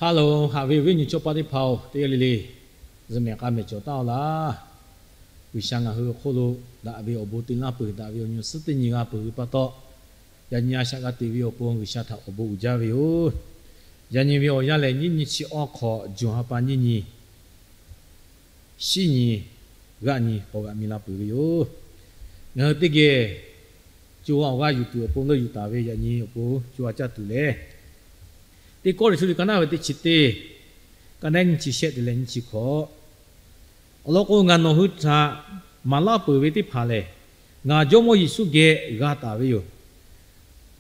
Hello, haꞈ ve awˬ viˉ awˬ nyi chaw paˆ teˇ hpaˍ-oˬ, teˇ g'aˇ le le zuhꞈ mehˬ k'a mehˬ cawˬ taˍ-oˬ laˇ. G'uiˬsha ngaˬ hui awˬ hk'oˆ lo daꞈ ve awˬ bon te laˇ peuˬ, daꞈ ve awˬ nyi awˬ suhˉ teˇ nyi g'a peuˬ ve pa taw, yaꞈ nyi a shaꞈ g'a teꞈ ve awˬ pon G'uiˬsha htaꞈ awˬ bon uiˍ jaˇ ve yoˬ. Yaꞈ nyi ve awˬ yanˇ lehˬ, nyiˇ nyi chi awˇ hk'awꞈ, June ha pa nyiˇ nyi, shinˉ nyi g'aˆ nyi k'awꞈ g'aꞈ mi la peuˬ ve yoˬ. Ngaˬ hui teˇ geh co ha awˬ g'aˇ yuˬ tuˬ awˬ pon leuˆ yuˬ taˍ ve yaꞈ nyi awˬ pon co ha caˇ tuˬ lehˬ, Teˇ Kawˇrenˍhtuˆ liꞈ ka naˉ ve teˇ chi teˇ, ka naˉ nyiˇ chi shehˆ te leh nyiˇ chi hkawꞈ. Awˬ lawn k'o, ngaˬ nawˬ hui htaꞈ maˍ laˇ peuˬ ve teˇ hpaˍ lehˬ, ngaˬ Jawˇmawˇ Yeˍsuˆ geh g'a taˍ ve yoˬ.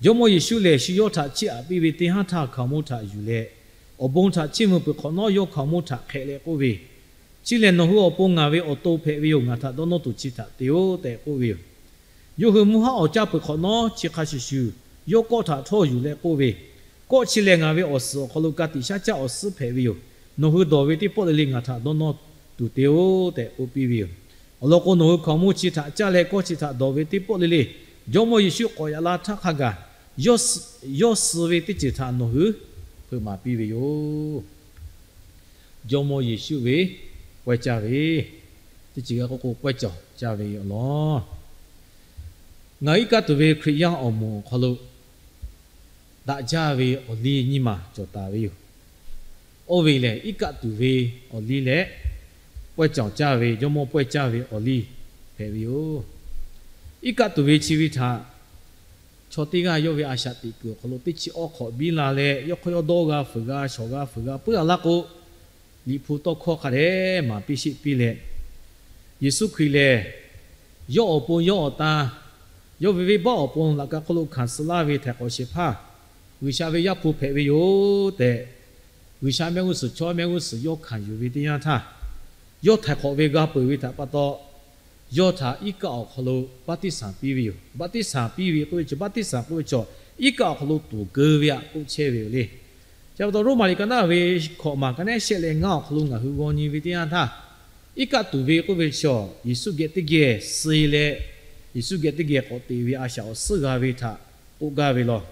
Jawˇmawˇ Yeˍsuˆ lehˬ, shu yawˇ htaꞈ chiˇ aꞈ piˇ ve teˇ haˉ htaˇ hkaoˍmonˇ htaꞈ yuˬ leh, awˬ bon htaꞈ chiˇ mvuh peuˬ hk'awꞈ nawˉ yawˇ hkaoˍmonˇ htaꞈ hk'ehꞈ leh k'oˆ ve, Chi lehˬ nawˬ hui awˬ pon ngaˬ ve awˬ to hpehꞈ ve yoˬ. Ngaˬ htaꞈ dawˇ nawˇ tuˬ chi htaꞈ te-oˆ tehꞈ k'oˆ ve yoˬ. Yawˇ hui mvuhˇ haˉ awˬ caˇ peuˬ hk'awꞈ nawˉ chi hk'a shuˍ shuˍ, yawˇ kawˆ htaꞈ htawˇ yuˬ leh k'oˆ ve, Kawˆ chi lehˬ ngaˬ ve awˬ suhˍ awˬ hk'aw lo ka tiꞈ shaˉ caˇ awˬ suhˉ hpehꞈ ve yoˬ. Nawˬ hui dawˬ ve teˇ pawˆ le le ngaˬ htaꞈ dawˇ nawˇ tuˬ te-oˆ tehꞈ k'oˆ piˇ ve yoˬ. Awˬ lawn k'o, nawˬ hui hkaoˍmonˇ chi htaꞈ caˇ leh kawˆ chi htaꞈ dawˬ ve teˇ pawˆ le le, Jawˇmawˇ Yeˍsuˆ k'awꞈ yaꞈ la htaˇ hk'a gaˬ, yawˇ suh ve teˇ ceuˬ htaꞈ nawˬ hui hpeuꞈ maˍ piˇ ve yoˬ. Jawˇmawˇ Yeˍsuˆ ve pawehˇ caˇ ve, teˇ ceuˬ g'a k'oˆ k'o, pawehˇ cawˬ caˇ ve awˬ lawn. Ngaˬ iˉ kaˆ tuˬ ve Hkriꞈ yaˇ awˬ moˍ awˬ hk'aw lo daꞈ jaˇ ve awˬ liˇ nyiˇ maˬ cawˬ taˍ ve yoˬ. Oˇ ve lehˬ, iˉ kaˆ tuˬ ve awˬ liˇ leh pawehˇ cawˬ caˇ ve, Jawˇmawˇ pawehˇ caˇ ve awˬ liˇ hpehꞈ ve yoˬ. Iˉ kaˆ tuˬ ve chi ve htaꞈ chaw teˇ g'aˇ yawˇ ve a shaꞈ teꞈ kuiˬ awˬ hk'aw lo teˇ chi awˇ hk'awꞈ biˇ la leh, yawˇ hk'aw yawˇ dawˇ g'a fuiˍ g'a shawˍ g'a fuiˍ g'a puiˉ a laˇ k'o, Liꞈ hpu tawˇ hkawˇ hk'a dehꞈ maˍ piˇ sheˆ piˇ leh, Yeˍsuˆ Hkriꞈ lehˬ, yawˇ awˬ pon yawˇ awˬ tan, yawˇ ve venˇbaˆ awˬ pon laꞈ ka hk'oˆ lo hkanˍ suh laˇ ve htaiˍ hk'awꞈ shehˍ hpaˇ, G'uiˬsha ve Yaˇ hpu hpehꞈ ve yoˬ tehꞈ, G'uiˬsha mehˆ g'uˇ suhˍ chaw mehˆ g'uˇ suhˍ yawˇ hkanˍ yuˬ ve teˇ yanˇ htaˇ, yawˇ htaiˍ hk'awꞈ ve g'a peuˬ ve htaꞈ pa taw, yawˇ htaꞈ iˉ kaˆ awˬ hk'aw lo baˆtiˆsaˬ piˇ ve yoˬ. Baˆtiˆsaˬ piˇ ve k'oˆ ve chaw, baˆtiˆsaˬ k'oˆ ve chaw, iˉ kaˆ awˬ hk'aw lo tuˍ keu ve htaꞈ k'oˆ chehˇ ve yoˬ le. Chi pa taw, Roˉmaꞈ liꞈ ka naˉ ve hkawꞈ maˬ ka naˉ shehˆ leh ngaˇ awˬ hk'aw lo ngaˬ hui g'aw nyi ve teˇ yanˇ htaˇ, iˉ kaˆ tuˬ ve k'oˆ ve chaw, Yeˍsuˆ geh teˇ geh suh leh, Yeˍsuˆ geh teˇ geh k'awꞈ teꞈ ve a shaꞈ awˬ suhˉ g'a ve htaꞈ k'oˆ gaˇ ve law.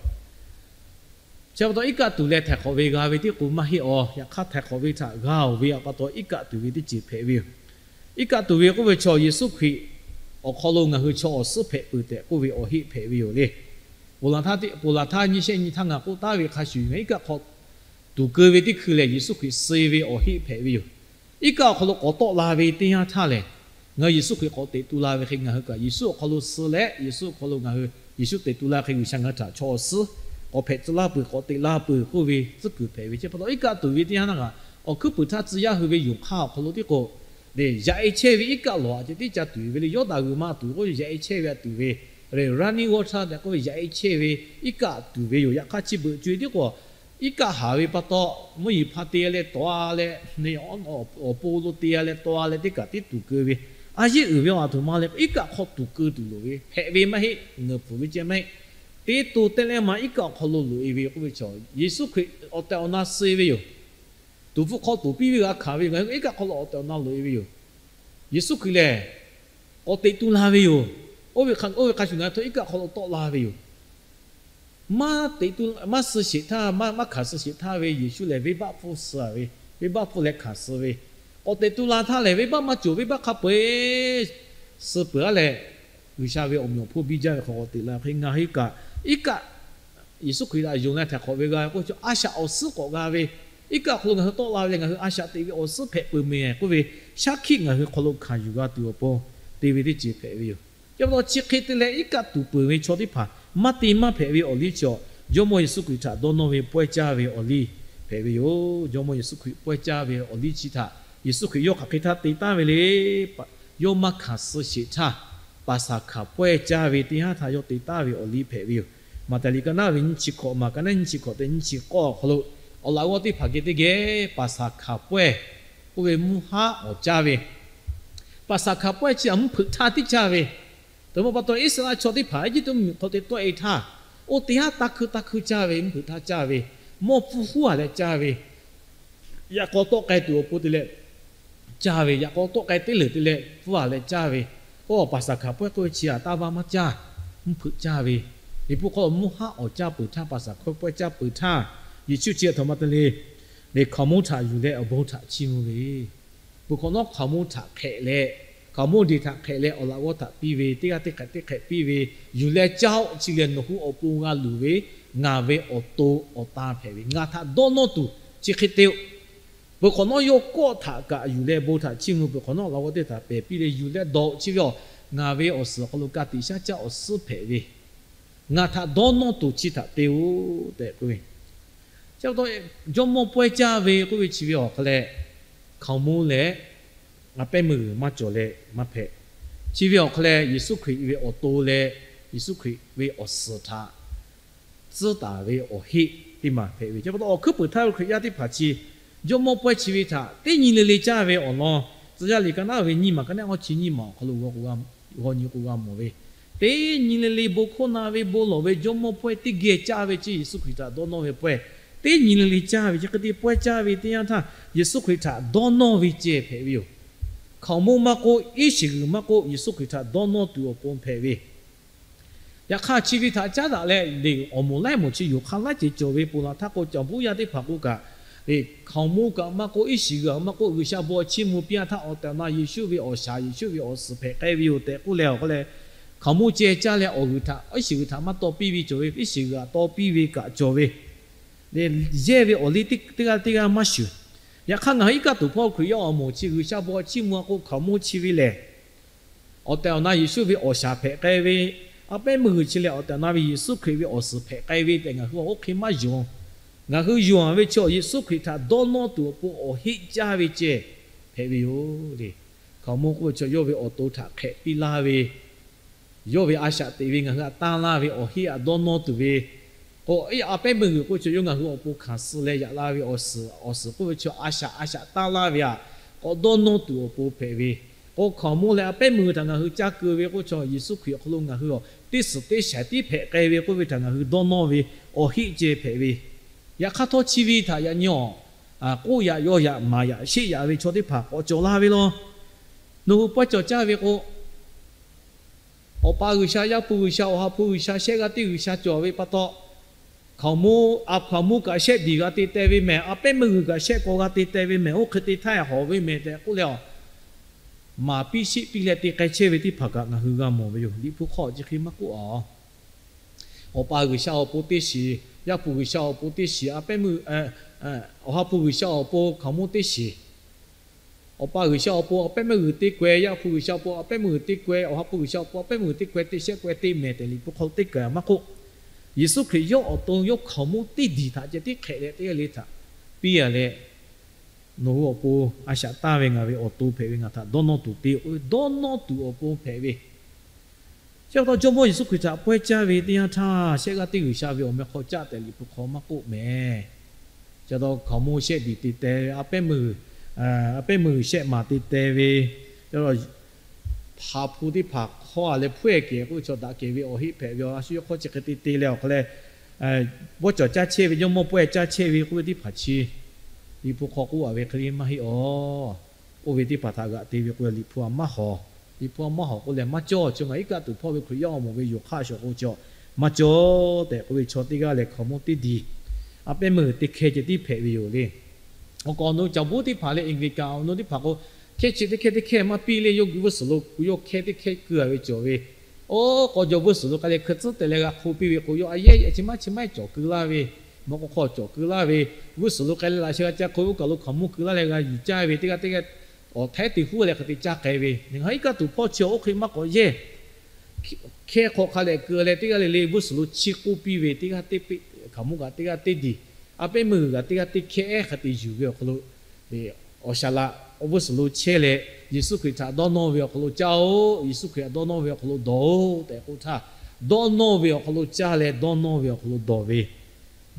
Chi pa taw, iˉ kaˆ tuˬ leh htaiˍ hk'awꞈ ve g'a ve tiˉ k'o maˇ heˆ a. Yaꞈ hk'aˇ, htaiˍ hk'awꞈ ve htaꞈ g'a-oˬ ve pa taw, iˉ kaˆ tuˬ ve teˇ ceuˬ hpehꞈ ve yoˬ. Iˉ kaˆ tuˬ ve k'oˆ ve chaw, Yeˍsuˆ Hkriꞈ awˬ hk'aw lo ngaˬ hui chaw awˬ suhˉ hpehꞈ peuˬ tehꞈ k'oˆ ve awˬ heˆ hpehꞈ ve yoˬ le. Ponˬ laˬ htaˇ nyiˇ shehˆ nyi htaˇ ngaˬ k'oˆ taˉ ve hk'a shuˍ, ngaˬ iˉ kaˆ hk'aw tuˍ keu ve teˇ hkui lehˬ, Yeˍsuˆ Hkriꞈ suh ve awˬ heˆ hpehꞈ ve yoˬ. Iˉ kaˆ awˬ hk'aw lo k'awꞈ tawˆ la ve teˇ yanˇ htaˇ lehˬ, ngaˬ hui Yeˍsuˆ Hkriꞈ k'awꞈ teꞈ tu la ve hk'e, ngaˬ hui kaꞈ Yeˍsuˆ awˬ hk'aw lo suh leh, Yeˍsuˆ awˬ hk'aw lo ngaˬ hui Yeˍsuˆ teꞈ tu la hk'e, G'uiˬsha ngaˬ hui htaꞈ chaw awˬ suhˉ k'awꞈ hpehꞈ tcuh laˇ peuˬ, k'awꞈ teꞈ la peuˬ k'oˆ ve tcuhˉ kuiˬ hpehꞈ ve. Chi pa taw, iˉ kaˆ tuˬ ve teˇ yanˇ htaˇ kaꞈ, awˬ hkuiˉ puiˍ htaˇ tcuh yaˇ hui ve yonˍ hk'aˇ awˬ hk'aw lo tiˉ k'o, yaꞈ-e chehˇ ve iˉ kaˆ lawˬ aꞈ ceh tiˉ ca tuˬ ve le. Yawˇ daꞈ g'uiˬ ma tuˬ k'oˆ ve yaꞈ-e chehˇ ve a tuˬ ve, running water tehꞈ k'oˆ ve yaꞈ-e chehˇ ve iˉ kaˆ tuˬ ve yoˬ. Yaꞈ hk'aˇ, chi beuꞈ co-e tiˉ k'o, iˉ kaˆ haˍ ve pa taw, mvuhˇ yeˬ hpa te-a leh tawˍ-a leh, awˬ pon lo te-a leh tawˍ-a leh teˇ kaꞈ tiˉ tuˍ keu ve, a yeˇ uiˍ ve awˬ a htoꞈ ma leh iˉ kaˆ hk'aw tuˍ keu tuˬ loˍ ve hpehꞈ ve maˇ heˆ. Ngeuˍ pfuhˍ ve ceh maˇ heˆ. Teˇ to teh leh ma iˉ kaˆ awˬ hk'aw lo loꞈ-e ve k'oˆ ve chaw, Yeˍsuˆ Hkriꞈ awˬ tehˬ awˬ na suh ve yoˬ. Tuˍ hpfuh hk'aw tuˍ piˇ ve g'a hkanˍ ve yoˬ. Ngaˬ hui iˉ kaˆ hk'aw lo awˬ tehˬ awˬ na loꞈ-e ve yoˬ. Yeˍsuˆ Hkriꞈ lehˬ, k'awꞈ teꞈ tu la ve yoˬ. Oˇ ve hk'a, oˇ ve hk'a shuˍ ngaˬ hui htawˇ iˉ kaˆ hk'aw lo tawˆ la ve yoˬ. Maˇ teꞈ tu, maˇ suh sheˍ htaˇ, maˇ, maˇ hkanˍ suh sheˍ htaˇ ve Yeˍsuˆ lehˬ, venˇbaˆ hpfuhˇ suh-a ve, venˇbaˆ hpfuhˇ leh hkanˍ suh ve, k'awꞈ teꞈ tu la htaˇ lehˬ, venˇbaˆ maˇ cawˬ, venˇbaˆ hk'a peu-eˬ suh peuˬ-a leh, G'uiˬsha ve awˬ meꞈ awˬ hponˇ biˇ jaˇ ve hk'aw k'awꞈ teꞈ la hk'e, ngaˬ hui kaꞈ iˉ kaˆ Yeˍsuˆ Hkriꞈ htaꞈ yonˍ leh htaiˍ hk'awꞈ ve g'a ve k'oˆ ve chaw, a shaꞈ awˬ suhˉ k'awꞈ g'a ve, iˉ kaˆ awˬ hk'aw lo ngaˬ hui tawˆ la ve leh ngaˬ hui a shaꞈ teꞈ ve awˬ suhˉ hpehꞈ peuˬ mehˍ k'oˆ ve shaˉ hkiˆ ngaˬ hui hk'aw lo hkanˍ yuˬ g'a tuˬ awˬ pon te ve teˇ ceuˬ hpehꞈ ve yoˬ. Chi pa taw, chi hk'e te leh iˉ kaˆ tuˬ peuˬ ve chaw teˇ hpaˍ maˇ te maˇ hpehꞈ ve awˬ liˇ chi awˬ, Jawˇmawˇ Yeˍsuˆ Hkriꞈ htaꞈ dawˇ nawˇ ve pawehˇ caˇ ve awˬ liˇ hpehꞈ ve yoˬ. Jawˇmawˇ Yeˍsuˆ Hkriꞈ pawehˇ caˇ ve awˬ liˇ chi htaꞈ Yeˍsuˆ Hkriꞈ yawˇ hk'aˬ hk'e htaˇ te taˍ ve le. Yawˇ maˇ hkanˍ suh sheˍ htaˇ, Paˍsaˍhkaˍ pawehˇ caˇ ve teˇ haˉ htaˇ yawˇ te taˍ ve awˬ liˇ hpehꞈ ve yoˬ. Maꞈhtehˍ liꞈ ka naˉ ve nyiˇ chi hkawꞈ maˬ ka naˉ nyiˇ chi hkawꞈ tehꞈ nyiˇ chi k'awˇ awˬ hk'aw lo, awˬ laꞈ g'awˇ teˇ hpaˍ geh teˇ geh Paˍsaˍhkaˍ pawehˇ k'oˆ ve mvuhˇ haˉ awˬ caˇ ve, Paˍsaˍhkaˍ pawehˇ chi htaꞈ mvuhˇ hpeuꞈ htaˇ tiˉ caˇ ve, htaꞈ ma pa taw Iˉsaˍreˍlaˆ chaw teˇ hpaˍ Eˇjiˇtuꞈ mvuhˇmiˬ hk'aw te tawˆ-e htaˇ, oˇ teˇ haˉ taˇ hkuiˇ taˇ hkuiˇ caˇ ve, mvuhˇ hpeuꞈ htaˇ caˇ ve, mawˇ pfuhˇ huˉ-a leh caˇ ve, yaꞈ k'aw tawˆ k'ai tuˬ awˬ pon te leh caˇ ve, yaꞈ k'aw tawˆ k'ai teˇ leuˬ te leh pfuhˇ-a leh caˇ ve, oˇ Paˍsaˍhkaˍ pawehˇ k'oˆ ve chi htaꞈ taˇ vaˇ maˇ caˇ, mvuhˇ hpeuꞈ caˇ ve, liꞈ hpu hk'aw mvuhˇ haˉ awˬ caˇ peuˬ htaˇ, Paˍsaˍhkaˍ pawehˇ caˇ peuˬ htaˇ, Yeˍsuˆ chi htaꞈ ma te le. Hkaoˍmonˇ htaꞈ yuˬ leh awˬ bon htaꞈ chiˇ mvuh ve, peuˬ hk'awꞈ nawˉ hkaoˍmonˇ htaꞈ hk'ehꞈ leh, hkaoˍmonˇ deˬ htaꞈ hk'ehꞈ leh awˬ laꞈ g'awˇ htaꞈ piˇ ve, teˇ g'aˇ teˇ hk'ehꞈ teˇ hk'ehꞈ piˇ ve, yuˬ leh caˇ-oˆ chi lehˬ nawˬ hui awˬ pon g'a luˬ ve ngaˬ ve awˬ to awˬ ta hpehꞈ ve, ngaˬ htaꞈ dawˇ nawˇ tuˬ chi hk'e te-o. Peuˬ hk'awꞈ nawˉ yawˇ kawˆ htaꞈ kaꞈ yuˬ leh bon htaꞈ chiˇ mvuh peuˬ hk'awꞈ nawˉ awˬ laꞈ g'awˇ teˇ htaꞈ pehˬ piˇ leh yuˬ leh dawˬ-oˆ chi ve, ngaˬ ve awˬ suhˍ awˬ hk'aw lo ka tiꞈ shaˉ caˇ awˬ suhˉ hpehꞈ ve, ngaˬ htaꞈ dawˇ nawˇ tuˬ chi htaꞈ te-o tehꞈ k'oˆ ve. Chi pa taw, jawˇmawˇ pawehˇ caˇ ve k'oˆ ve chi ve awˬ hk'aw leh, hkaoˍmonˇ leh a pehˉ meuˇ g'uiˬ maˇ cawˬ leh maˇ hpehꞈ. Chi ve awˬ hk'aw leh Yeˍsuˆ Hkriꞈ ve awˬ to leh Yeˍsuˆ Hkriꞈ ve awˬ suhˍ htaꞈ tcuhˉ taˍ ve awˬ heˆ teˇ maˬ hpehꞈ ve. Chi pa taw, awˬ hkuiˉ puiˍ htaˇ ve Hkriꞈ yaˇ teˇ hpaˍ chi jawˇmawˇ pawehˇ chi ve htaꞈ teˇ nyi le le caˇ ve awˬ lawn, tcuh yaˇ liꞈ ka naˉ ve nyiˇ maˬ ka naˉ awˇ chi nyiˇ maˬ awˬ hk'aw lo g'aw nyi k'o g'a mawˬ ve, teˇ nyi le le bon hkawˇ na ve bon lawˬ ve jawˇmawˇ pawehˇ teˇ geh caˇ ve chi Yeˍsuˆ Hkriꞈ htaꞈ dawˇ nawˇ ve pawehˇ, teˇ nyi le le caˇ ve chi hk'e te pawehˇ caˇ ve teˇ yanˇ htaˇ Yeˍsuˆ Hkriꞈ htaꞈ dawˇ nawˇ ve ceh hpehꞈ ve yoˬ. Hkaoˍmonˇ maˇ k'oˆ, iˉ shiˍ g'uiˬ maˇ k'oˆ, Yeˍsuˆ Hkriꞈ htaꞈ dawˇ nawˇ tuˬ awˬ pon hpehꞈ ve Yaꞈ hk'aˇ, chi ve htaꞈ caˉ daꞈ leh, awˬ moˍ laiˉ moˍ chi yoˬ hk'aˇ laiˉ ceuˬ cawˬ ve ponˬ laˬ htaˇ k'o, caˍ buˉ yaˇ teˇ hpaˍ k'oˆ kaꞈ, hkaoˍmonˇ kaꞈ maˇ k'oˆ, iˉ shiˍ g'uiˬ maˇ k'oˆ, G'uiˬsha bon chiˇ mvuh piˇ-a htaˇ, awˬ tehˬ awˬ na Yeˍsuˆ ve awˬ shaˍ, Yeˍsuˆ ve awˬ suhˍ hpehꞈ k'ai ve yoˬ tehꞈ k'oˆ leh awˬ hk'aw leh, hkaoˍmonˇ ceh caˇ leh awˬ g'uiˬ htaꞈ, iˉ shiˍ g'uiˬ htaꞈ maˇ taw piˇ ve cawˬ ve, iˉ shiˍ g'uiˬ htaꞈ taw piˇ ve kaꞈ cawˬ ve, yehˇ ve awˬ liˇ teˇ g'aˇ teˇ g'aˇ maˇ shuˍ. Yaꞈ hk'aˇ, ngaˬ hui iˉ kaˆ tuˬ hpawˇ Hkriꞈ yaˇ awˬ moˍ chi G'uiˬsha bon chiˇ mvuh-a k'o, hkaoˍmonˇ chi ve lehˬ, awˬ tehˬ awˬ na Yeˍsuˆ ve awˬ shaˍ hpehꞈ k'ai ve, a pehˉ meuˇ g'uiˬ chi lehˬ, awˬ tehˬ awˬ na ve Yeˍsuˆ Hkriꞈ ve awˬ suhˍ hpehꞈ k'ai ve tehꞈ ngaˬ hui awˬ oˇ hk'e maˇ yonˍ. Ngaˬ hui yonˍ ve chi Yeˍsuˆ Hkriꞈ htaꞈ dawˇ nawˇ tuˬ awˬ pon awˬ heˆ caˇ ve ceh hpehꞈ ve yoˬ le. Hkaoˍmonˇ k'oˆ ve chaw yawˇ ve awˬ to htaꞈ hk'ehꞈ piˇ laˇ ve, yawˇ ve a shaꞈ teꞈ ve ngaˬ hui htaꞈ tanˇ laˇ ve awˬ heˆ htaꞈ dawˇ nawˇ tuˬ ve k'o, a pehˉ meuˇ g'uiˬ k'oˆ ve chaw yawˇ ngaˬ hui awˬ pon hkanˍ suh leh yaꞈ la ve awˬ suhˍ, awˬ suhˍ k'oˆ ve chaw a shaꞈ a shaꞈ tanˇ laˇ ve htaꞈ k'awꞈ dawˇ nawˇ tuˬ awˬ pon hpehꞈ ve, k'o hkaoˍmonˇ leh a pehˉ meuˇ g'uiˬ htaꞈ ngaˬ hui caˇ keu ve k'oˆ ve chaw Yeˍsuˆ Hkriꞈ awˬ hk'aw lo ngaˬ hui teˇ suhˍ teˇ shaˍ tiˉ hpehꞈ k'ai ve k'oˆ ve htaꞈ ngaˬ hui dawˇ nawˇ ve awˬ heˆ ceh hpehꞈ ve. Yaꞈ hk'aˇ htawˇ chi ve htaꞈ yaꞈ nyi awˬ k'oˆ yaꞈ yaw yaꞈ maˍ yaꞈ sheˆ yaꞈ ve chaw teˇ hpaˍ k'awꞈ cawˬ laˇ ve law. Nawˬ hui pawehˇ cawˬ caˇ ve k'o, Awˬ pa G'uiˬsha, Yaˇ hpu G'uiˬsha, Awˬ ha hpu G'uiˬsha shehˆ g'aˇ teˇ G'uiˬsha cawˬ ve pa taw, hkaoˍmonˇ, a hkaoˍmonˇ kaꞈ shehˆ diˬ g'a te teh ve mehˍ, a pehˉ meuˇ g'uiˬ kaꞈ shehˆ k'aw g'a te teh ve mehˍ, oˇ hk'e te htaˇ hawˍ ve mehˍ tehꞈ k'oˆ leh, maˍ piˇ sheˆ piˇ leh te k'ai chehˇ ve teˇ hpaˍ kaꞈ ngaˬ hui g'a mawˬ ve yoˬ. Liꞈ hpu hk'aw chi hk'e maˇ k'oˆ a. Awˬ pa G'uiˬsha awˬ pon teˇ shiˍ, Yaˇ hpu G'uiˬsha awˬ pon teˇ shiˍ, a pehˉ meuˇ, Awˬ ha hpu G'uiˬsha awˬ pon hkaoˍmonˇ teˇ shiˍ, Awˬ pa G'uiˬsha awˬ pon a pehˉ meuˇ g'uiˬ teˇ kawehˇ, Yaˇ hpu G'uiˬsha awˬ pon a pehˉ meuˇ g'uiˬ teˇ kawehˇ, Awˬ ha hpu G'uiˬsha awˬ pon a pehˉ meuˇ g'uiˬ teˇ kawehˇ te shehˆ kawehˇ te mehˍ tehꞈ Liꞈ hpu hk'aw lo teˇ kaˬ maˇ k'oˆ. Yeˍsuˆ Hkriꞈ yawˇ awˬ to yawˇ hkaoˍmonˇ teˇ diˬ htaꞈ ceh tiˉ hk'ehꞈ leh teˇ g'aˇ le htaꞈ piˇ-a leh, nawˬ hui awˬ pon a shaꞈ tanˇ ve ngaˬ ve awˬ to hpehꞈ ve ngaˬ htaꞈ dawˇ nawˇ tuˬ te-o k'oˆ ve, dawˇ nawˇ tuˬ awˬ pon hpehꞈ ve Chi pa taw Jawˇmawˇ Yeˍsuˆ Hkriꞈ htaꞈ pawehˇ caˇ ve teˇ yanˇ htaˇ, shehˆ g'aˇ teˇ G'uiˬsha ve awˬ meh hk'aw caˆ tehꞈ Liꞈ hpu hk'aw maˇ k'oˆ mehˍ. Chi pa taw hkaoˍmonˇ shehˆ diˬ te teh ve, a pehˉ meuˇ, a pehˉ meuˇ shehˆ maˍ te teh ve, hpaˍ hpu teˇ hpaˍ hk'aw-a leh hpuˉ-ehˍ kehˬ k'oˆ ve chaw daꞈ kehˬ ve awˬ heˆ hpehꞈ ve, a shu yawˇ hk'aw chi hk'e te te leh awˬ hk'aw leh, bawˇ cawˬ caˇ chehˇ ve, Jawˇmawˇ pawehˇ caˇ chehˇ ve k'oˆ ve teˇ hpaˍ chi Liꞈ hpu hk'aw k'oˆ-a ve hk'e le maˇ heˆ-aˬ. Oˇ ve teˇ hpaˍ htaꞈ g'aꞈ te ve k'o, Liꞈ hpu a maˇ hawˍ. Liꞈ hpu a maˇ hawˍ k'oˆ leh maˇ cawˇ. Chi ngaˬ iˉ kaˆ tuˬ hpawˇ ve Hkriꞈ yaˇ awˬ moˍ ve yoˬ hk'aˇ shawˍ k'o, chi maˇ cawˇ tehꞈ k'oˆ ve chaw teˇ g'aˇ lehˬ, hkaoˍmonˇ teˇ diˬ, a pehˉ meuˇ te hkeh ceh tiˉ hpehꞈ ve yoˬ le. Awˬ k'awꞈ awˬ nu caˍ buˉ teˇ hpaˍ leh Anglican awˬ nu teˇ hpaˍ k'o, hkehˇ chi teˇ hkehˇ teˇ hkehˇ maˇ piˇ le, yawˇ gu vuˇ suhˍ lo yawˇ hkehˇ teˇ hkehˇ keu-a ve cawˬ ve, oˇ k'aw jaw vuˇ suhˍ lo k'ai leh hkui tcuhˉ tehꞈ leh g'a hk'o piˇ ve k'o, yawˇ a yehˉ chi maˇ chi maˇ cawˬ keu laˇ ve, mvuhˇ k'oˆ hk'aw cawˬ keu laˇ ve, vuˇ suhˍ lo k'ai leh laꞈ sheh g'a ca hk'o, oˇ kaˬ lo hkaoˍmonˇ keu laˇ leh g'a yuˬ caˇ ve teˇ g'aˇ teˇ g'aˇ, awˬ htaiˉ te huˉ leh hk'e te caˇ k'ai ve, ngaˬ iˉ kaˆ tuˬ hpawˇ chi oˇ hk'e maˇ k'awꞈ yehˇ. Hkehˇ hk'aw hk'a dehꞈ keu leh teˇ g'aˇ le le vuˇ suhˍ lo chiˇ k'oˆ piˇ ve teˇ g'aˇ teˇ peˆ, hkaoˍmonˇ kaꞈ teˇ g'aˇ teˇ diˬ, a pehˉ meuˇ g'uiˬ kaꞈ teˇ g'aˇ teˇ hkehˇ hk'a te yuˬ ve awˬ hk'aw lo, awˬ shaˍ laꞈ vuˇ suhˍ lo chehˇ leh, Yeˍsuˆ Hkriꞈ htaꞈ dawˇ nawˇ ve awˬ hk'aw lo caˇ-oˆ, Yeˍsuˆ Hkriꞈ htaꞈ dawˇ nawˇ ve awˬ hk'aw lo dawˬ-oˆ tehꞈ k'oˆ htaˇ, dawˇ nawˇ ve awˬ hk'aw lo caˇ leh dawˇ nawˇ ve awˬ hk'aw lo dawˬ ve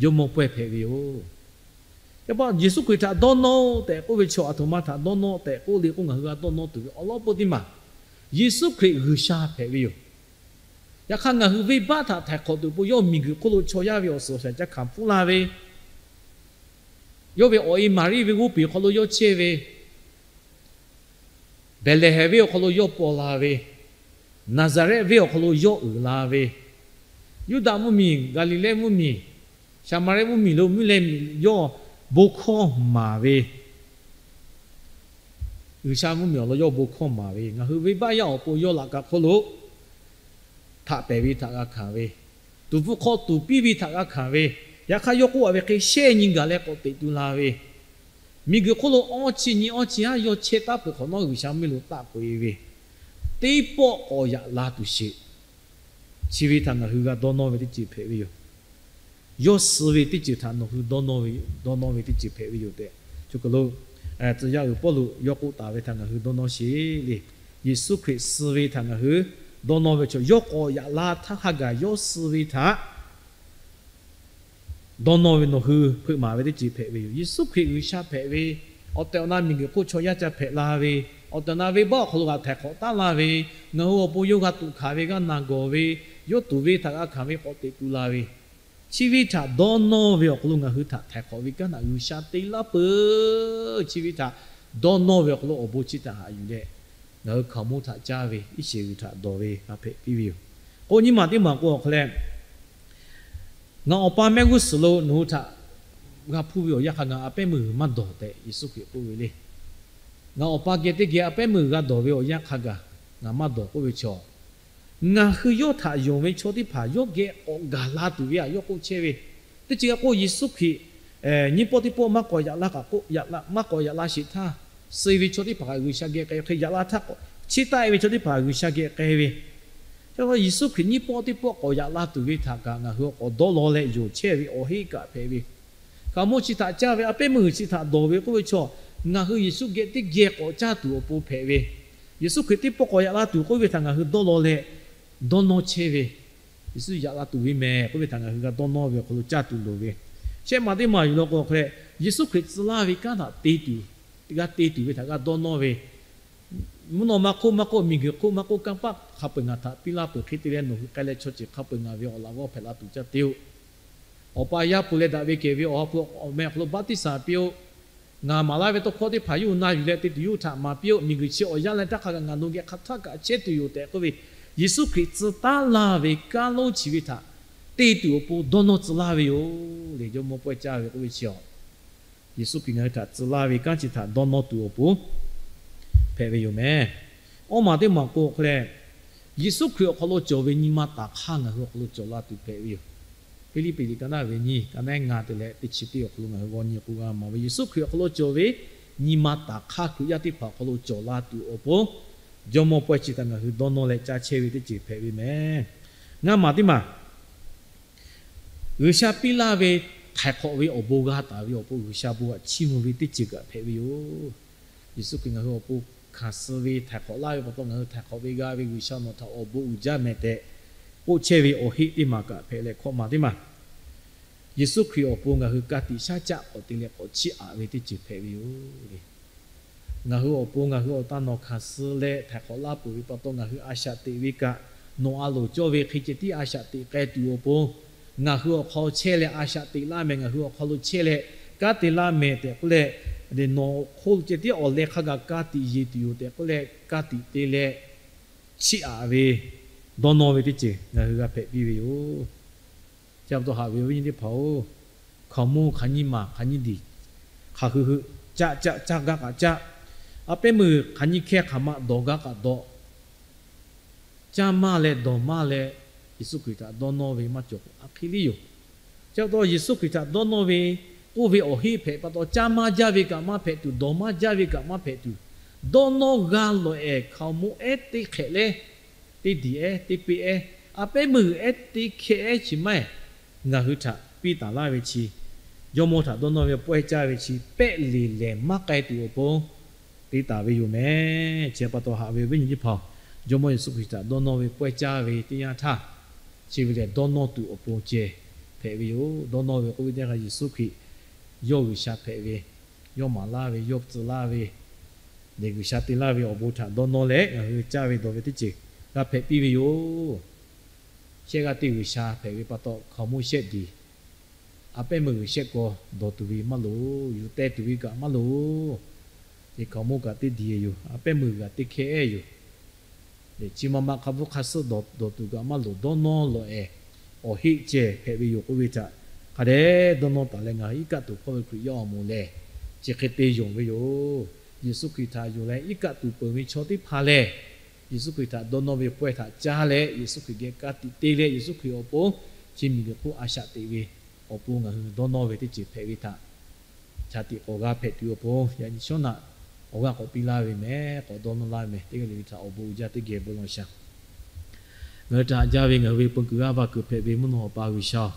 Jawˇmawˇ pawehˇ hpehꞈ ve yoˬ. Chi pa Yeˍsuˆ Hkriꞈ htaꞈ dawˇ nawˇ-oˆ tehꞈ k'oˆ ve chaw, aˬ htoꞈ ma htaꞈ dawˇ nawˇ tehꞈ k'oˆ le k'o, ngaˬ hui g'a dawˇ nawˇ tuˬ ve awˬ lawn peuˬ teˇ maˬ, Yeˍsuˆ Hkriꞈ G'uiˬsha hpehꞈ ve yoˬ. Yaꞈ hk'aˇ, ngaˬ hui venˇbaˆ htaꞈ htaiˍ hk'awꞈ tuˬ pon yawˇ miˬguiˬ hk'oˆ lo chaw yaˇ ve awˬ suhˍ awˬ shaˍ ca hkanˍ pfuhˇ laˇ ve, yawˇ ve awˬ e Maˍriˆ ve g'oˇ peˬ hk'aw lo yawˇ chehˇ ve, Behˍlehˍhehnˍ venˇ awˬ hk'aw lo yawˇ paw la ve, Naˍzaˍrehˆ venˇ awˬ hk'aw lo yawˇ uiˍ la ve, Yuˇdaꞈ mvuhˇmiˬ, Gaˍliˍlehˇ mvuhˇmiˬ, Saˍmaˍriˆ mvuhˇmiˬ lo mvuhˇ leh yawˇ bon hkawˇ maˍ ve, G'uiˬsha mvuhˇmiˬ awˬ lawn yawˇ bon hkawˇ maˍ ve, ngaˬ hui venˇbaˆ yaˇ awˬ pon yawˇ laꞈ ka hk'oˆ lo htaꞈ pehˬ ve htaꞈ g'a hkanˍ ve, tuˍ pfuhˇ hk'aw tuˍ piˇ ve htaꞈ g'a hkanˍ ve, yaꞈ hk'aˇ yawˇ k'oˆ a ve hk'e shehˆ nyi gaˬ leh k'awꞈ teꞈ tu la ve, miˬguiˬ hk'oˆ lo awˇ chi nyi awˇ chi haˉ yawˇ chehˇ taˉ peuˬ hk'awꞈ nawˉ G'uiˬsha mvuhˇmiˬ lo taˆ k'oꞈ e ve, teˇ pawˆ k'awꞈ yaꞈ la tuˬ sheˍ. Chi ve htaꞈ ngaˬ hui g'a dawˇ nawˇ ve teˇ ceuˬ hpehꞈ ve yoˬ. Yawˇ suh ve teˇ ceuˬ htaꞈ nawˬ hui dawˇ nawˇ ve, dawˇ nawˇ ve teˇ ceuˬ hpehꞈ ve yoˬ tehꞈ, chaw hk'aw lo tcuh yaˇ uiˍ Pawˇluꞈ yawˇ k'oˆ taˍ ve htaꞈ ngaˬ hui dawˇ nawˇ sheˍ le. Yeˍsuˆ Hkriꞈ suh ve htaꞈ ngaˬ hui dawˇ nawˇ ve chaw, yawˇ k'awꞈ yaꞈ la htaˇ hk'a gaˬ yawˇ suh ve htaꞈ dawˇ nawˇ ve nawˬ hui hpeuꞈ maˍ ve teˇ ceuˬ hpehꞈ ve yoˬ. Yeˍsuˆ Hkriꞈ G'uiˬsha hpehꞈ ve, awˬ tehˬ awˬ na miˬguiˬ hk'oˆ chaw yaˇ ca hpehꞈ la ve, awˬ tehˬ awˬ na venˇbaˆ awˬ hk'aw lo g'a htaiˍ hk'awꞈ taˉ la ve, ngaˬ hui awˬ pon yawˇ g'a tuꞈ hkanˍ ve g'aˇ na gawˬ ve, yawˇ tuˍ ve htaꞈ g'a hkanˍ ve k'awꞈ teꞈ tu la ve, chi ve htaꞈ dawˇ nawˇ ve awˬ hk'aw lo ngaˬ hui htaꞈ htaiˍ hk'awꞈ ve kanˉ htaꞈ G'uiˬsha te laˇ peuˬ. Chi ve htaꞈ dawˇ nawˇ ve awˬ hk'aw lo awˬ bon chi htaꞈ haꞈ yuˬ leh, ngaˬ hui hkaoˍmonˇ htaꞈ caˇ ve iˉ sheˍ g'uiˬ htaꞈ dawˬ ve g'a hpehꞈ piˇ ve yoˬ. K'o nyi maˬ teˇ maˬ k'o awˬ hk'aw leh, ngaˬ Awˬ pa mehˆ g'uˇ suhˍ lo nawˬ hui htaꞈ g'a hpuˇ ve awˬ yanˇ hk'a gaˬ a pehˉ meuˇ g'uiˬ maˇ dawˬ tehꞈ Yeˍsuˆ Hkriꞈ k'oˆ ve le. Ngaˬ Awˬ pa geh teˇ geh a pehˉ meuˇ g'uiˬ g'a dawˬ ve awˬ yanˇ hk'a gaˬ ngaˬ maˇ dawˬ k'oˆ ve chaw, ngaˬ hui yawˇ htaꞈ yonˍ ve chaw teˇ hpaˍ yawˇ geh k'awꞈ gaˬ la tuˬ ve htaꞈ yawˇ k'oˆ chehˇ ve. Teˇ ceuˬ g'a k'o Yeˍsuˆ Hkriꞈ nyiˇ pawˆ teˇ pawˆ maˇ k'awꞈ yaꞈ la kaꞈ k'o, maˇ k'awꞈ yaꞈ la sheˍ htaˇ, suh ve chaw teˇ hpaˍ kaꞈ G'uiˬsha geh k'ai, hk'e yaꞈ la htaˇ k'awꞈ chiˇ taˆ e ve chaw teˇ hpaˍ G'uiˬsha geh k'ai ve. Chi pa taw Yeˍsuˆ Hkriꞈ nyiˇ pawˆ teˇ pawˆ k'awꞈ yaꞈ la tuˬ ve htaꞈ kaꞈ ngaˬ hui k'awꞈ dawˇ law leh yonˍ chehˇ ve awˬ heˆ kaꞈ hpehꞈ ve. Hkaoˍmonˇ chi htaꞈ caˇ ve a pehˉ meuˇ g'uiˬ chi htaꞈ dawˬ ve k'oˆ ve chaw, ngaˬ hui Yeˍsuˆ geh teˇ geh k'awꞈ caˇ tuˬ awˬ pon hpehꞈ ve. Yeˍsuˆ Hkriꞈ teˇ pawˆ k'awꞈ yaꞈ la tuˬ k'oˆ ve htaꞈ ngaˬ hui dawˇ law leh dawˇ nawˇ chehˇ ve. Yeˍsuˆ yaꞈ la tuˬ ve mehˍ k'oˆ ve htaꞈ ngaˬ hui g'a dawˇ nawˇ ve awˬ hk'aw lo caˇ tuˬ loˍ ve. Shehˆ maˬ teˇ maˬ yuˬ law k'o hk'e leh, Yeˍsuˆ Hkriꞈ tcuh laˇ ve kanˉ htaꞈ te tuˬ, g'a te tuˬ ve htaꞈ g'a dawˇ nawˇ ve. Mvuhˇ naw ma hk'oˆ maˇ k'oˆ, miˬguiˬ hk'oˆ maˇ k'oˆ, kanˇ paˆ hk'a peu-eˬ ngaˬ htaꞈ piˇ laˇ peuˬ hk'e te leh nawˬ hui k'ai leh chaw ceuˬ hk'a peu-eˬ ngaˬ ve awˬ laꞈ g'awˇ hpehꞈ la tuˬ caˇ te-oˆ. Awˬ pa Yaˇ pu leh daꞈ ve kehˬ ve Awˬ ha hpu awˬ meh awˬ hk'aw lo baˆtiˆsaˬ piˇ-oˆ. Ngaˬ maˍ laˇ ve tawˇ hkawˇ teˇ hpaˍ yawˇ hui na yuˬ leh te tuˬ yawˇ hui htaꞈ maˍ piˇ-oˆ. Miˬguiˬ chi awˬ yanˇ leh taˇ hk'a gaˬ ngaˬ nawˬ geh hk'aˬ htaˇ kaꞈ chehˇ tuˬ yoˬ tehꞈ k'oˆ ve, Yeˍsuˆ Hkriꞈ tcuh taˉ laˇ ve kanˉ lonˉ chi ve htaꞈ te tuˬ awˬ pon dawˇ nawˇ tcuh laˇ ve yoˬ le. Jawˇmawˇ pawehˇ caˇ ve k'oˆ ve chi a, Yeˍsuˆ Hkriꞈ ngaˬ hui htaꞈ tcuh laˇ ve kanˉ chi htaꞈ dawˇ nawˇ tuˬ awˬ pon hpehꞈ ve yoˬ mehˍ. Awˇ maˬ teˇ maˬ k'o hk'e leh, Yeˍsuˆ Hkriꞈ awˬ hk'aw lo cawˬ ve nyi ma taˍ hk'aˇ ngaˬ hui awˬ hk'aw lo cawˬ la tuˬ hpehꞈ ve yoˬ. Hpiˇliˇpiˆ liꞈ ka naˉ ve nyiˇ, ka naˉ ngaˬ te leh teˇ chi teˇ awˬ hk'aw lo ngaˬ hui g'aw nyi k'o g'a mawˬ ve, Yeˍsuˆ Hkriꞈ awˬ hk'aw lo cawˬ ve nyi ma taˍ hk'aˇ Hkriꞈ yaˇ teˇ hpaˍ awˬ hk'aw lo cawˬ la tuˬ awˬ pon, jawˇmawˇ pawehˇ chi htaꞈ ngaˬ hui dawˇ nawˇ leh caˇ chehˇ ve teˇ ceuˬ hpehꞈ ve mehˍ. Ngaˇ maˬ teˇ maˬ, G'uiˬsha piˇ laˇ ve htaiˍ hk'awꞈ ve awˬ bon g'a taˍ ve awˬ pon G'uiˬsha bon htaꞈ chiˇ mvuh ve teˇ ceuˬ kaꞈ hpehꞈ ve yoˬ. Yeˍsuˆ Hkriꞈ ngaˬ hui awˬ pon hkanˍ suh ve htaiˍ hk'awꞈ laˇ ve pa taw, ngaˬ hui htaiˍ hk'awꞈ ve g'a ve G'uiˬsha nawˬ htaꞈ awˬ bon uiˍ jaˇ mehˍ tehꞈ k'oˆ chehˇ ve awˬ heˆ teˇ maˬ kaꞈ hpehꞈ leh, hkawꞈ maˬ teˇ maˬ, Yeˍsuˆ Hkriꞈ awˬ pon ngaˬ hui ka tiꞈ shaˉ caˆ k'awꞈ te leh k'awꞈ chiˇ aꞈ ve teˇ ceuˬ hpehꞈ ve yoˬ le. Ngaˬ hui awˬ pon ngaˬ hui awˬ taˇ nawˬ hkanˍ suh leh htaiˍ hk'awꞈ laˇ peuˬ ve pa taw, ngaˬ hui a shaꞈ teꞈ ve kaꞈ, nawˬ a loˍ cawˇ ve hk'e ceh tiˉ a shaꞈ teꞈ k'ai tuˬ awˬ pon, ngaˬ hui awˬ hk'aw chehˇ leh a shaꞈ teꞈ laˇ mehˍ. Ngaˬ hui awˬ hk'aw lo chehˇ leh kanˉ te laˇ mehˍ tehꞈ k'oˆ leh, nawˬ hk'oˆ lo ceh tiˉ awˬ leh hk'a gaˬ ka tiꞈ yeˬ tuˬ yoˬ tehꞈ k'oˆ leh, ka tiꞈ te leh chiˇ aꞈ ve, dawˇ nawˇ ve teˇ ceuˬ ngaˬ hui g'a hpehꞈ piˇ ve yoˬ. Chi pa taw haꞈ ve awˬ viˉ nyi teˇ hpaˍ-oˬ, hkaoˍmonˇ hk'aˬ nyi maˬ hk'aˬ nyi diˬ, hk'aˬ hui hui caˆ caˆ caˇ gaˇ kaꞈ caˆ, a pehˉ meuˇ hk'aˬ nyi hkehˇ hk'aˬ ma dawˬ gaˇ kaꞈ dawˬ, caˇ maˇ leh dawˬ maˇ leh Yeˍsuˆ Hkriꞈ htaꞈ dawˇ nawˇ ve maˇ cawˬ k'o a hk'e liˇ yoˬ. Chi pa taw Yeˍsuˆ Hkriꞈ htaꞈ dawˇ nawˇ ve k'oˆ ve awˬ heˆ hpehꞈ pa taw, caˇ maˇ jaˇ ve kaꞈ maˇ hpehꞈ tuˬ, dawˬ maˇ jaˇ ve kaꞈ maˇ hpehꞈ tuˬ, dawˇ nawˇ g'a lawˬ ehˍ hkaoˍmonˇ ehˉ teˇ hk'ehꞈ leh, teˇ diˬ ehˉ teˇ peˆ ehˉ, a pehˉ meuˇ ehˉ teˇ hkehˇ ehˉ chi maˇ heˆ. Ngaˬ hui htaꞈ piˇ taˍ laˇ ve chi, jawˇmawˇ htaꞈ dawˇ nawˇ ve pawehˇ caˇ ve chi pehˆ leˬ lehˬ maˇ k'ai tuˬ awˬ pon te taˍ ve yoˬ mehˍ. Chi pa taw haꞈ ve awˬ viˉ nyi teˇ hpaˍ-oˬ, jawˇmawˇ Yeˍsuˆ Hkriꞈ htaꞈ dawˇ nawˇ ve pawehˇ caˇ ve teˇ yanˇ htaˇ, chi ve lehˬ dawˇ nawˇ tuˬ awˬ pon ceh hpehꞈ ve yoˬ. Dawˇ nawˇ ve k'oˆ ve teˇ hk'a Yeˍsuˆ Hkriꞈ yawˇ G'uiˬsha hpehꞈ ve, yawˇ maˍ laˇ ve, yawˇ tcuh laˇ ve, lehˬ G'uiˬsha te laˇ ve awˬ bon htaꞈ dawˇ nawˇ leh ngaˬ hui caˇ ve dawˬ ve teˇ ceuˬ g'a hpehꞈ piˇ ve yoˬ. Shehˆ g'aˇ teˇ G'uiˬsha hpehꞈ ve pa taw, hkaoˍmonˇ shehˆ diˬ, a pehˉ meuˇ g'uiˬ shehˆ k'aw dawˬ tuˬ ve maˇ loˍ, yuˬ teh tuˬ ve kaꞈ maˇ loˍ. Te hkaoˍmonˇ kaꞈ teˇ diˬ yoˬ. A pehˉ meuˇ g'uiˬ kaꞈ teˇ hkehˇ ehˉ yoˬ. Chi ma ma hk'a bvuhˆ hk'a suhˆ dawˬ tuˬ kaꞈ maˇ loˍ. Dawˇ nawˇ lawˬ ehˍ awˬ heˆ ceh hpehꞈ ve yoˬ k'oˆ ve htaꞈ hk'a dehꞈ dawˇ nawˇ taˍ leh ngaˬ hui iˉ kaˆ tuˬ hpawˇ ve Hkriꞈ yaˇ awˬ moˍ lehˬ, chi hk'e te yonˍ ve yoˬ. Yeˍsuˆ Hkriꞈ htaꞈ yonˍ leh iˉ kaˆ tuˬ peuˬ ve chaw teˇ hpaˍ lehˬ, Yeˍsuˆ Hkriꞈ htaꞈ dawˇ nawˇ ve pawehˇ htaꞈ caˇ leh, Yeˍsuˆ Hkriꞈ geh ka tiꞈ te leh, Yeˍsuˆ Hkriꞈ awˬ pon chi miˬguiˬ hk'oˆ a shaꞈ teꞈ ve awˬ pon ngaˬ hui dawˇ nawˇ ve teˇ ceuˬ hpehꞈ ve htaꞈ shaˍ tiꞈ k'awꞈ g'a hpehꞈ tuˬ awˬ pon, yaꞈ nyi shawˉ naꞈ awˬ g'aˇ k'awꞈ piˇ laˇ ve mehˍ, k'awꞈ dawˇ nawˇ laˇ ve mehˍ. Teˇ g'aˇ le le htaꞈ awˬ bon uiˍ jaˇ teˇ geh bon lawˬ shaˍ. Ngaˬ hui htaꞈ haꞈ jaˇ ve ngaˬ hui ve peu kuiˬ g'aˇ va kuiˬ hpehꞈ ve mvuhˇ naw awˬ pa G'uiˬsha-oˬ,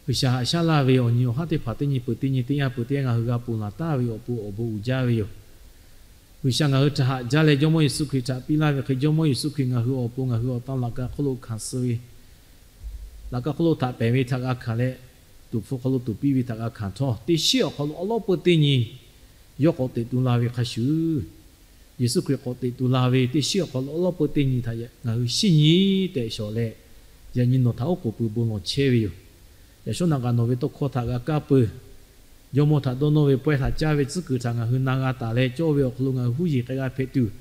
G'uiˬsha haꞈ shaˉ laˇ ve awˬ nyi awˬ haˉ teˇ hpaˍ teˇ nyi peuˬ teˇ nyi teˇ yanˇ peuˬ teˇ yanˇ ngaˬ hui g'a ponˬ laˬ taˍ ve awˬ pon awˬ bon uiˍ jaˇ ve yoˬ. G'uiˬsha ngaˬ hui htaꞈ haꞈ jaˇ leh Jawˇmawˇ Yeˍsuˆ Hkriꞈ htaꞈ piˇ laˇ ve hk'e, Jawˇmawˇ Yeˍsuˆ Hkriꞈ ngaˬ hui awˬ pon ngaˬ hui awˬ tan laꞈ ka hk'oˆ lo hkanˍ suh ve, laꞈ ka hk'oˆ lo htaꞈ pehˬ ve htaꞈ g'a hkanˍ leh, tuˍ hpfuh hk'aw lo tuˍ piˇ ve htaꞈ g'a hkanˍ htawˇ, teˇ shiˉ awˬ hk'aw lo awˉ lawˉ peu teˇ nyi yawˇ k'awꞈ teꞈ tu la ve hk'a shuˍ, Yeˍsuˆ Hkriꞈ k'awꞈ teꞈ tu la ve teˇ shiˉ awˬ hk'aw lo awˉ lawˉ peu teˇ nyi htaꞈ ngaˬ hui shinˉ nyi tehꞈ shawˍ leh, yaꞈ nyi nawˬ htaꞈ oˉ k'oˍ pui bon lawˬ chehˇ ve yoˬ. Yaꞈ shawˉ naꞈ kaꞈ nawˬ ve tawˇ hkawˇ htaꞈ g'a kaˇ peuˬ, Jawˇmawˇ htaꞈ dawˇ nawˇ ve pawehˇ htaꞈ caˇ ve tcuhˉ kuiˬ htaꞈ ngaˬ hui na g'a taˍ leh, cawˇ ve awˬ hk'aw lo ngaˬ hui huˉ yeˬ k'ai g'a hpehꞈ tuˬ,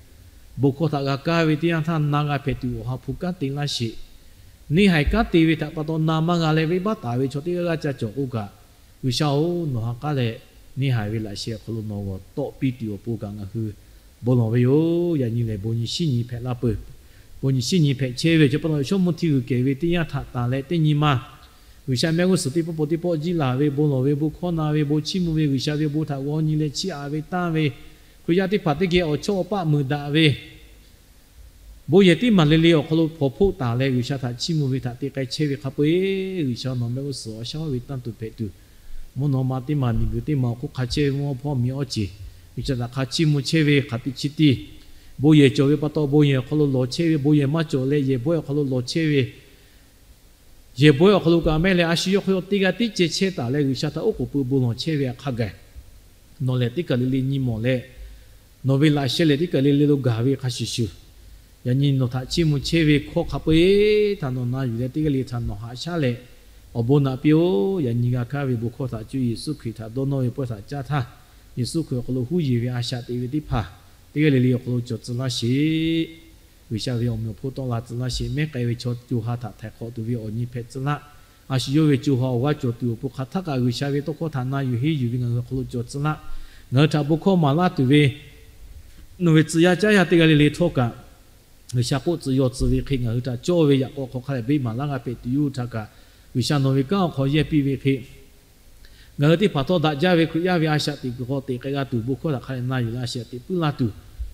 bon hkawˇ htaꞈ g'a kaˇ ve teˇ yanˇ htaˇ na g'a hpehꞈ tuˬ Awˬ ha hpu kanˉ te laˇ sheˍ. Neˇ haiˬ kanˉ te ve htaꞈ pa taw na maˇ g'a leh venˇbaˆ taˍ ve chaw teˇ g'aˇ g'aˇ caˇ cawˬ k'oˆ kaꞈ, G'uiˬsha-oˬ, nawˬ ha k'aˉ leh neˇ haiˬ ve laꞈ sheh awˬ hk'aw lo nawˬ g'awˬ tawˆ piˇ tuˬ awˬ pon kaꞈ ngaˬ hui bon lawˬ ve yoˬ. Yaꞈ nyi lehˬ, bon nyi shinˉ nyi hpehꞈ laˇ peuˬ. Bon nyi shinˉ nyi hpehꞈ chehˇ ve chi pa taw, shawˉ mvuhˇ htiˇ g'uiˬ kehˬ ve teˇ yanˇ htaꞈ tanˬ leh teˇ nyi ma G'uiˬsha mehˆ g'uˇ suhˍ teˇ pawˆ pawˆ teˇ pawˆ jiˇ laˬ ve, bon lawˬ ve, bon hkawˇ na ve, bon chiˇ mvuh ve, G'uiˬsha ve bon htaꞈ g'aw nyi leh chiˇ aꞈ ve tanˇ ve, Hkriꞈ yaˇ teˇ hpaˍ teˇ geh awˬ chawˇ awˬ paˆ meuˍ daꞈ ve, bon yehˬ teˇ maˬ le le awˬ hk'aw lo hpawnˬ hpoˆ taˍ leh G'uiˬsha htaꞈ chiˇ mvuh ve htaꞈ te k'ai chehˇ ve hk'a peu-eˬ, G'uiˬsha nawˬ mehˆ g'uˇ suhˍ awˬ shaˉ ve tanˇ tuˬ hpehꞈ tuˬ, mvuhˇ naw ma teˇ maˬ miˬguiˬ teˇ maˬ awˬ hk'oˆ hk'a chehˇ ve mvuhˇ hawˉ hpawˇ miˬ awˇ ceˬ, G'uiˬsha htaꞈ hk'a chiˇ mvuh chehˇ ve hk'aˬ teꞈ chi teˇ, bon yehˬ cawˬ ve pa taw bon yehˬ awˬ hk'aw lo lawˬ chehˇ ve, bon yehˬ maˇ cawˬ leh yehˬ bawehˇ awˬ hk'aw lo lawˬ chehˇ ve, yehˬ bawehˇ awˬ hk'aw lo kaꞈ mehˆ leh a shu yawˇ hk'aw yawˇ teˇ g'aˇ tiˉ ceh chehˇ taˍ leh G'uiˬsha htaꞈ oˉ k'oˍ pui bon lawˬ chehˇ ve hk'a gaˬ, nawˬ lehˬ teˇ kaˬ le le nyi mawˬ leh, nawˬ ve laꞈ sheh lehˬ teˇ kaˬ le le lo gaˬ ve hk'a shuˍ shuˍ, yaꞈ nyi nawˬ htaꞈ chiˇ mvuh chehˇ ve hkawˇ hk'a peu-eˬ htaꞈ nawˬ na yuˬ leh teˇ g'aˇ le htaꞈ nawˬ haꞈ shaˉ leh, awˬ bon naꞈ piˇ-oˆ. Yaꞈ nyi g'a kaˇ ve bon hkawˇ htaꞈ cuˇ Yeˍsuˆ Hkriꞈ htaꞈ dawˇ nawˇ ve pawehˇ htaꞈ caˇ htaˇ, Yeˍsuˆ Hkriꞈ awˬ hk'aw lo huˉ yeˬ ve a shaꞈ teꞈ ve teˇ hpaˍ teˇ g'aˇ le le awˬ hk'aw lo cawˬ tcuh laˇ sheˍ. G'uiˬsha ve awˬ meꞈ awˬ hponˇ tawˆ la tcuh laˇ sheˍ. Mehˉ k'ai ve chaw co ha htaꞈ htaiˍ hk'awꞈ tuˬ ve awˬ nyi hpehꞈ tcuh laˇ. A shu yawˇ ve co ha awˬ g'aˇ cawˬ tuˬ awˬ pon hk'aˬ htaˇ kaꞈ G'uiˬsha ve tawˇ hkawˇ htaꞈ na yuˬ henˇ yuˬ ve ngaˬ hui awˬ hk'aw lo cawˬ tcuh laˇ. Ngaˬ hui htaꞈ bon hkawˇ maˍ laˇ tuˬ ve nawˬ ve tcuh yaˇ caˉ yaˇ teˇ g'aˇ le le htawˇ kaꞈ, G'uiˬsha k'oˆ tcuh yaw tcuh ve hk'e ngaˬ hui htaꞈ cawˇ ve yaꞈ k'aw hk'aw hk'a lehˬ beˆ maˍ laˇ g'a hpehꞈ tuˬ yoˬ htaꞈ kaꞈ, G'uiˬsha nawˬ ve kanˉ awˬ hk'aw yehˇ piˇ ve hk'e, ngaˬ hui teˇ hpaˍ htawˇ daꞈ jaˇ ve Hkriꞈ yaˇ ve a shaꞈ teꞈ kuiˬ hk'aw teꞈ k'ai g'a tuˬ bon hkawˇ htaꞈ hk'a lehˬ na yuˬ leh a shaꞈ teꞈ puiˉ laˇ tuˬ,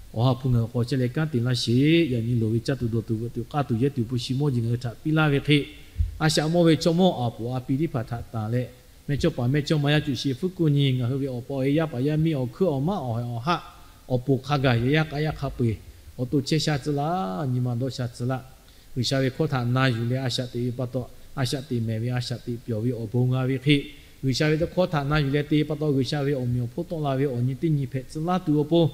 Awˬ ha hpu ngaˬ hui k'awꞈ chehˇ leh kanˉ te laˇ sheˍ. Yaꞈ nyi loˍ ve caˇ tuˬ dawˬ tuˬ veuꞈ tuˬ k'aˇ tuˬ yehˇ tuˬ hpu shi mawˇ jeˬ ngaˬ hui htaꞈ piˇ laˇ ve hk'e, a shaꞈ mawˇ ve chaw mawˇ aˬ poˍ a pi teˇ hpaˍ htaꞈ tanˬ leh, mehˇ chawˇ paˍ mehˇ chawˇ ma yaˇ cuˬ shi hpu kuˇ nyi ngaˬ hui ve awˬ pa awˬ e yaˇ paˍ yaˇ miˇ awˬ hkuiˉ awˬ maˉ awˬ haiˬ awˬ haˆ awˬ poˍ hk'a gaˬ yaꞈ yaˇ k'a yaˇ hk'a peu-eˬ awˬ to chehˇ sha tcuh laˇ, nyi ma dawˇ sha tcuh laˇ. G'uiˬsha ve hkawˇ htaꞈ na yuˬ leh a shaꞈ teꞈ ve pa taw, a shaꞈ teꞈ mehˍ ve a shaꞈ teꞈ pyawˬ ve awˬ bon g'a ve hk'e, G'uiˬsha ve tawˇ hkawˇ htaꞈ na yuˬ leh te pa taw G'uiˬsha ve awˬ meꞈ awˬ hponˇ tawˆ la ve awˬ nyi teˇ nyi hpehꞈ tcuh laˇ tuˬ awˬ pon,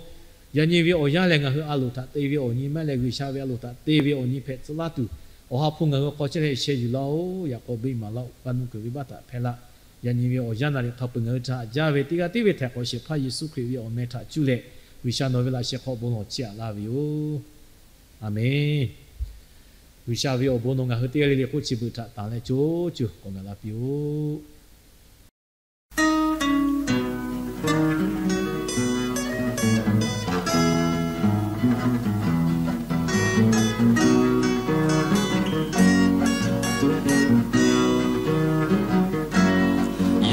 yaꞈ nyi ve awˬ yanˇ lehˬ ngaˬ hui a loˍ htaꞈ te ve awˬ nyi maˇ heˆ leh G'uiˬsha ve a loˍ htaꞈ te ve awˬ nyi hpehꞈ tcuh laˇ tuˬ, Awˬ ha hpu ngaˬ hui k'awꞈ chehˇ leh sheh yuˬ laˇ-oˆ. Yaꞈ k'aw beˆ maˍ laˇ-oˆ. G'a nuˇ kuiˬ venˇbaˆ htaꞈ hpehˇ laˇ. Yaꞈ nyi ve awˬ yanˇ naˍ riˍ hk'a peu-eˬ ngaˬ hui htaꞈ haꞈ jaˇ ve teˇ g'aˇ tiˉ ve htaiˍ hk'awꞈ shehˍ hpaˇ Yeˍsuˆ Hkriꞈ ve awˬ meh htaꞈ cuˇ leh, G'uiˬsha nawˬ ve laꞈ sheh hk'aw bon lawˬ chiˇ aꞈ laˇ ve yoˬ. Aˍmenˍ. G'uiˬsha ve awˬ bon nawˬ ngaˬ hui teˇ g'aˇ le le hk'oˆ chi beuꞈ htaꞈ tanˬ leh co co k'awꞈ gaˬ la piˇ-oˆ.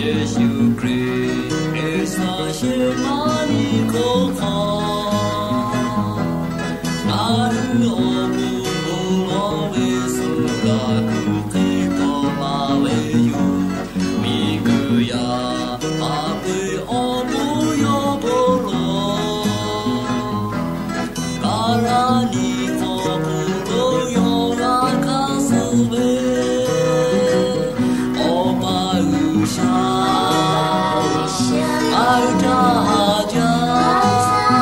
Yeˍsuˆ Hkriꞈ G'uiˬsha shehˍ maˇ nyi k'oˆ hk'aw, ngaˬ hui awˬ bon bon lawˬ ve suh kaꞈ kuˬ hk'e tawˆ la ve yoˬ. Miˬguiˬ yaˇ paˍ peu-eˬ awˬ bon yawˇ bon lawˬ. Kaˍlaˍniˆ hk'aw hk'oˆ lo yawˇ g'a hkanˇ suh ve, Awˬ pa G'uiˬsha, a caˇ haˍ jaˇ.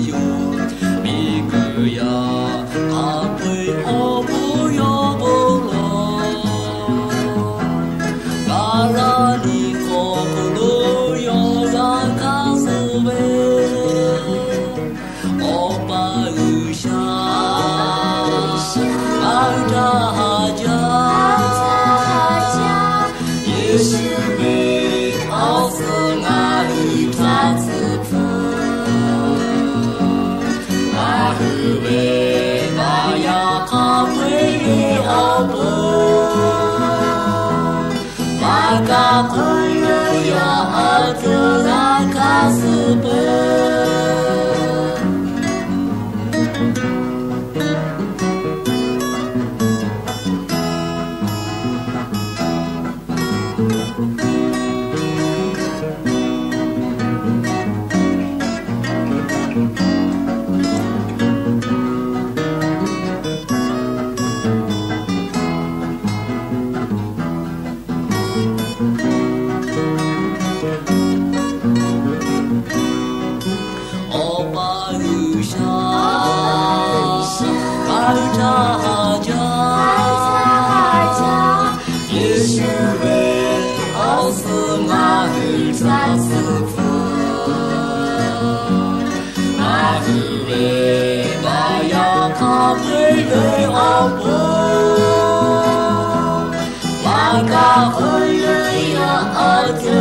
yoˬ. Miˬguiˬ yaˇ hk'a peu-eˬ awˬ bon yawˇ bon lawˬ. Gaˍlaˍ liꞈ hk'aw hk'aw lo yawˇ g'a hkanˍ suh ve, Awˬ pa G'uiˬsha ngaˬ hui htaꞈ haꞈ jaˇ. Yeˍsuˆ ve awˬ suhˍ ngaˬ hui htaꞈ tcuhˉ pfuhˍ. Ngaˬ hui ve Baˍ yaˇ hk'a peu-eˬ ve awˬ bon, maˇ kaˇ k'oˆ leh yaˇ aˬ htoꞈ g'a hkanˍ suh peuˬ. Awˬ pa G'uiˬsha ngaˬ hui htaꞈ haꞈ jaˇ. Yeˍsuˆ ve awˬ suhˍ ngaˬ hui htaꞈ tcuhˉ pfuhˍ. Ngaˬ hui ve Baˍ yaˇ hk'a peu-eˬ ve awˬ bon, maˇ kaˇ k'oˆ leh yaˇ aˬ htoꞈ